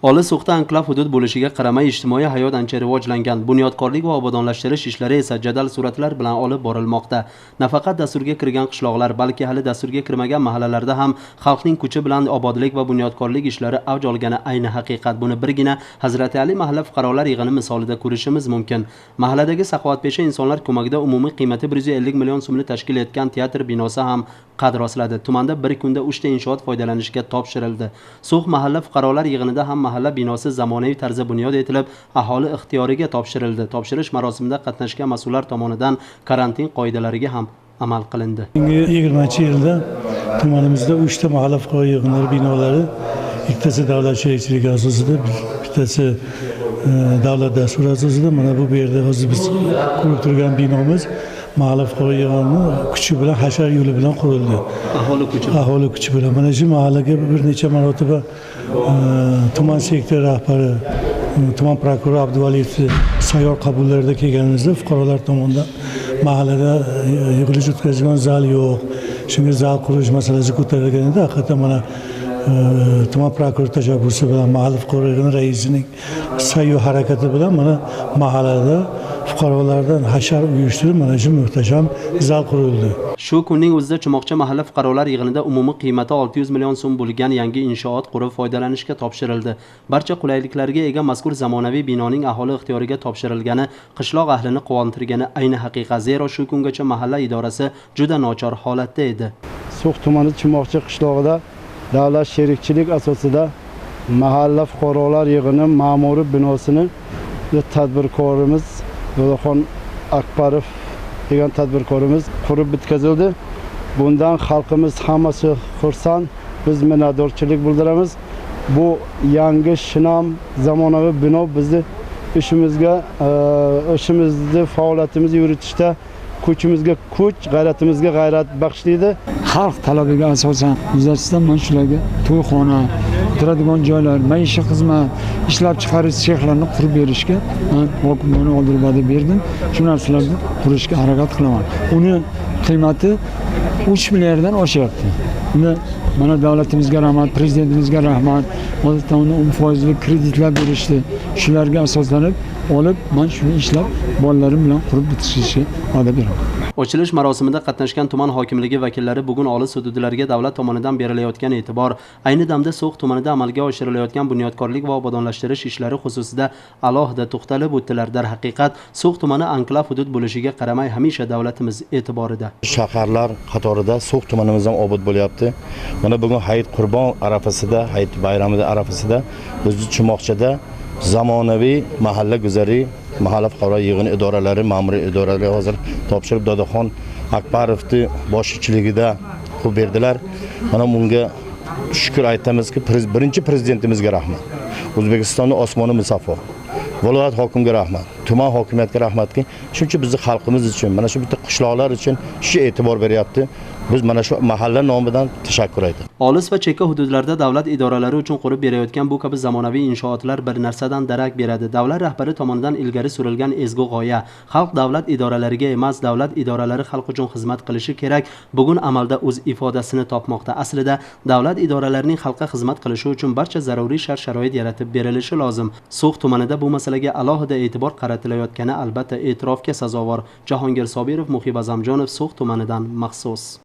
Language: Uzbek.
Olis So'xda anklav hudud bo'lishiga qaramay ijtimoiy hayot ancha rivojlangan. Bunyodkorlik va obodonlashtirish ishlari esa jadal sur'atlar bilan olib borilmoqda. Nafaqat dasturga kirgan qishloqlar, balki hali dasturga kirmagan mahallalarda ham xalqning kuchi bilan obodlik va bunyodkorlik ishlari avj olgani ayni haqiqat. Buni birgina Hazrati Ali mahalla fuqarolar yig'ini misolida ko'rishimiz mumkin. Mahalladagi saxovatpesha insonlar ko'magida umumiy qiymati 150 million so'mni tashkil etgan teatr binosi ham qad rostladi. Tumanda bir kunda 3 ta inshoot foydalanishga topshirildi. So'x mahalla fuqarolar yig'inida ham mahalla binosi zamonaviy tarzda bunyod etilib, aholi ixtiyoriga topshirildi. Topshirish marosimida qatnashgan mas'ullar tomonidan karantin qoidalariga ham amal qilindi. 2020-yilda tumanimizda 3 ta mahalla fuqaro yig'inlari binolari, ikkitasi davlat sherikchiligi asosida, bittasi davlat dasturi asosida. Mana bu yerda hozir biz ko'rib turgan binomiz mahalla fuqaro yig'ini kuchi bilan, hashar yo'li bilan qurildi. Aholi kuchi. Aholi kuchi bilan. Mana shu mahallaga bir necha marotaba tuman sektor rahbari, tuman prokurori Abduvaliyev sayyor qabullarida kelganimizda fuqarolar tomonidan mahallada yig'ilish o'tkazadigan zal yo'q, shunga zal qurish masalasi ko'tarilgan edi. Haqiqatan mana tuman prokurori tashabbusi bilan mahalla fuqaro yig'ini raisining sa'yu harakati bilan mana mahallada fuqarolardan hashar uyushtirib mana shu muhtasham zal qurildi. Shu kunning o'zida Chimoqcha mahalla fuqarolar yig'inida umumiy qiymati 600 million so'm bo'lgan yangi inshoot qurib foydalanishga topshirildi. Barcha qulayliklarga ega mazkur zamonaviy binoning aholi ixtiyoriga topshirilgani qishloq ahlini quvontirgani ayni haqiqat. Zero shu kungacha mahalla idorasi juda nochor holatda edi. So'x tumani Chimoqcha qishlog'ida davlat sherikchilik asosida mahalla fuqarolar yig'ini ma'muriy binosini tadbirkorimiz Dadaxon Akbarov degan tadbirkorimiz qurib bitkazildi. Bundan xalqimiz hammasi xursand. Biz minnatdorchilik bildiramiz. Bu yangi shinam zamonaviy bino bizni ishimizga, ishimizni, faoliyatimizni yuritishda kuchimizga kuch, g'ayratimizga g'ayrat baxshlaydi. Xalq talabiga asosan yuzasidan mana shularga to'yxona, turadigan joylar, maishiy xizmat, ishlab chiqarish sexlarini qurib berishga men hokimni oldida va'da berdim. Shu narsalarni qurishga harakat qilaman. Uni qiymati 3 milliarddan oshyapti. Uni mana davlatimizga rahmat, prezidentimizga rahmat. Odatda uni 10% kreditlar berishdi. Shularga asoslanib olib, men shuni ishlab bolalarim bilan qurib bitirishga va'da beraman. Ochilish marosimida qatnashgan tuman hokimligi vakillari bugun olis hududlarga davlat tomonidan berilayotgan e'tibor, ayni damda So'x tumanida amalga oshirilayotgan bunyodkorlik va obodonlashtirish ishlari xususida alohida to'xtalib o'tdilar. Darhaqiqat, So'x tumani anklav hudud bo'lishiga qaramay hamisha davlatimiz e'tiborida. Shaharlar qatorida So'x tumanimiz ham obod bo'lyapti. Mana bugun Hayit Qurbon arafasida, Hayit bayramida arafasida bizni Chimoqchada zamonaviy mahalla guzari, mahalla fuqaro yig'ini idoralari, ma'muriy idoralari hozir topshirib Dadaxon Akbarovni boshchiligida qurib berdilar. Mana bunga shukr aytamizki, birinchi prezidentimizga rahmat. O'zbekistonning osmoni musaffo. Viloyat hokimiga rahmat, tuman hokimiyatiga rahmatki, shuncha bizni xalqimiz uchun, mana shu bitta qishloqlar uchun shu e'tibor beryapti. Biz mana shu mahalla nomidan tashakkur aytamiz. Olis va chekka hududlarda davlat idoralari uchun qurib berayotgan bu kabi zamonaviy inshootlar bir narsadan darak beradi. Davlat rahbari tomonidan ilgari surilgan ezgu g'oya, xalq davlat idoralariga emas, davlat idoralari xalq uchun xizmat qilishi kerak, bugun amalda o'z ifodasini topmoqda. Aslida davlat idoralarining xalqqa xizmat qilishi uchun barcha zaruriy shart-sharoit yaratib berilishi lozim. So'x tumanida bu masalaga alohida e'tibor qaratilayotgani albatta e'tirofga sazovor. Jahongir Sobirov, Muhib Azamjonov, So'x tumanidan maxsus.